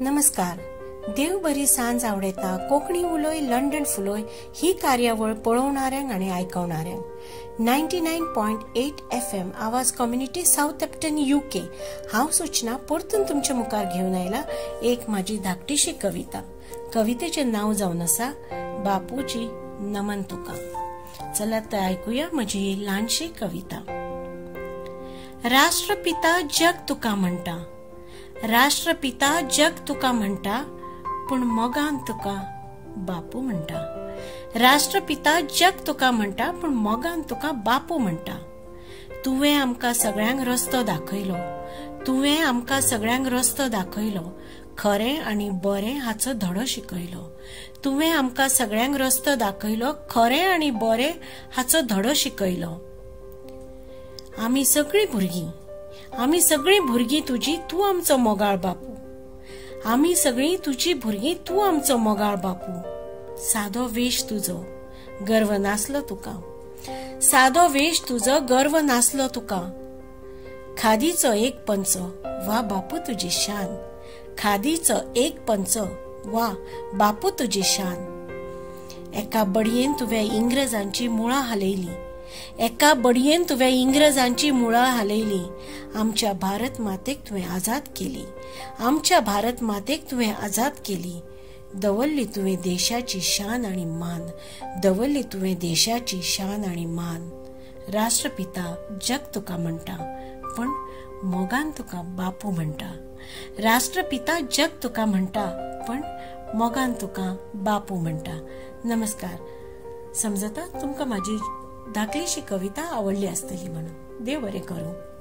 नमस्कार. देव बरी सांज आवडेता कोंकणी उलोय लंडन फुलोय ही कार्यावळ पळोवणाऱ्यांक आनी आयकवणाऱ्यांक 99.8 FM आवाज कम्युनिटी साउथहॅम्प्टन UK. हांव सूचना परतून तुमच्या मुखार घेवन आयला एक म्हाजी धाकटीशी कविता. कवितेचें नांव जावन आसा बापूजी नमन तुका. चला तर आयकुया म्हजी ही ल्हानशी कविता. राष्ट्रपिता जग तुका म्हणटा, राष्ट्रपिता जग तुका म्हणटा, पूण मोगान तुका बापू म्हणटा. राष्ट्रपिता जग तुका म्हणटा, पूण मोगान तुका बापू म्हणटा. तुवें आमकां सगळ्यांक रस्तो दाखयलो, तुवें आमकां सगळ्यांक रस्तो दाखयलो, खरें आनी बरें हाचो धडो शिकयलो. तुवें आमकां सगळ्यांक रस्तो दाखयलो, खरें आनी बरें हाचो धडो शिकयलो. आमी सगळीं भुरगीं, आमी सगळीं भुरगीं तुजी, तूं आमचो मोगाळ बापू. आमी सगळीं तुजी भुरगीं, तूं आमचो मोगाळ बापू. सादो वेश तुजो, गर्व नासलो तुका. सादो वेश तुजो, गर्व नासलो तुका. खादीचो एक पंचो, वा बापू तुजी शान. खादीचो एक पंचो, वा बापू तुजी शान. एका बडयेन तुवें इंग्रजांची मुळां हालयली, एका बडयेन तुवें इंग्रजांची मुळां हालयली. आमच्या भारत मातेक तुवें आजाद केली, आमच्या भारत मातेक तुवें आजाद केली. दवरली तुवें देशाची शान आनी मान, दवरली तुवें देशाची शान आनी मान. राष्ट्रपिता जग तुका म्हणटा, पण मोगान तुका बापू म्हणटा. राष्ट्रपिता जग तुका म्हणटा, पण मोगान तुका बापू म्हणटा. नमस्कार. समजता तुमकां म्हाजी धाकलीशी कविता आवडली आसतली म्हणून. देव बरें करूं.